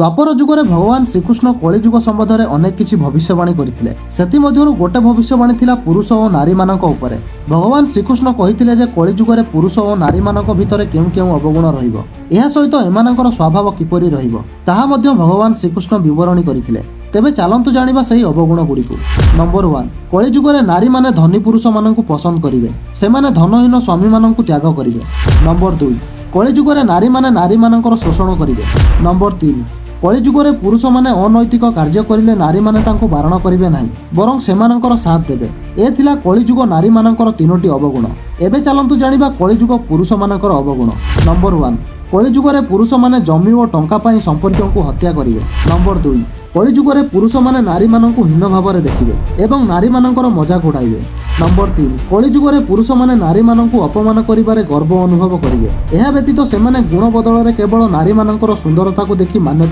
ଦ୍ୱାପର ଯୁଗରେ ଭଗବାନ ଶ୍ରୀକୃଷ୍ଣ କଳିଯୁଗ ସମ୍ବନ୍ଧରେ ଅନେକ କିଛି ଭବିଷ୍ୟବାଣୀ କରିଥିଲେ। ସେଥିମଧ୍ୟରୁ ଗୋଟେ ଭବିଷ୍ୟବାଣୀ ଥିଲା ପୁରୁଷ ଓ ନାରୀମାନଙ୍କ ଉପରେ। ଭଗବାନ ଶ୍ରୀକୃଷ୍ଣ କହିଥିଲେ ଯେ କଳିଯୁଗରେ ପୁରୁଷ ଓ ନାରୀମାନଙ୍କ ଭିତରେ କେଉଁ କେଉଁ ଅବଗୁଣ ରହିବ, ଏହା ସହିତ ଏମାନଙ୍କର ସ୍ୱଭାବ କିପରି ରହିବ, ତାହା ମଧ୍ୟ ଭଗବାନ ଶ୍ରୀକୃଷ୍ଣ ବିବରଣୀ କରିଥିଲେ। ତେବେ ଚାଲନ୍ତୁ ଜାଣିବା ସେହି ଅବଗୁଣ ଗୁଡ଼ିକୁ। ନମ୍ବର 1, କଳିଯୁଗରେ ନାରୀମାନେ ଧନୀ ପୁରୁଷମାନଙ୍କୁ ପସନ୍ଦ କରିବେ। ସେମାନେ ଧନହୀନ ସ୍ୱାମୀମାନଙ୍କୁ ତ୍ୟାଗ କରିବେ। ନମ୍ବର 2, କଳିଯୁଗରେ ନାରୀମାନେ ନାରୀମାନଙ୍କର ଶୋଷଣ କରିବେ। ନମ୍ବର 3, କଳିଯୁଗରେ ପୁରୁଷମାନେ ଅନୈତିକ କାର୍ଯ୍ୟ କରିଲେ ନାରୀମାନେ ତାଙ୍କୁ ବାରଣ କରିବେ ନାହିଁ, ବରଂ ସେମାନଙ୍କର ସାଥ ଦେବେ। ଏ ଥିଲା କଳିଯୁଗ ନାରୀମାନଙ୍କର ତିନୋଟି ଅବଗୁଣ। ଏବେ ଚାଲନ୍ତୁ ଜାଣିବା କଳିଯୁଗ ପୁରୁଷମାନଙ୍କର ଅବଗୁଣ। ନମ୍ବର 1, କଳିଯୁଗରେ ପୁରୁଷମାନେ ଜମି ଓ ଟଙ୍କା ପାଇଁ ସମ୍ପର୍କୀୟଙ୍କୁ ହତ୍ୟା କରିବେ। ନମ୍ବର 2, କଳିଯୁଗରେ ପୁରୁଷମାନେ ନାରୀମାନଙ୍କୁ ହୀନ ଭାବରେ ଦେଖିବେ ଏବଂ ନାରୀମାନଙ୍କର ମଜାକ ଉଡ଼ାଇବେ। ନମ୍ବର 3, କଳିଯୁଗରେ ପୁରୁଷମାନେ ନାରୀମାନଙ୍କୁ ଅପମାନ କରିବାରେ ଗର୍ବ ଅନୁଭବ କରିବେ। ଏହା ବ୍ୟତୀତ ସେମାନେ ଗୁଣ ବଦଳରେ କେବଳ ନାରୀମାନଙ୍କର ସୁନ୍ଦରତାକୁ ଦେଖି ମାନ୍ୟତା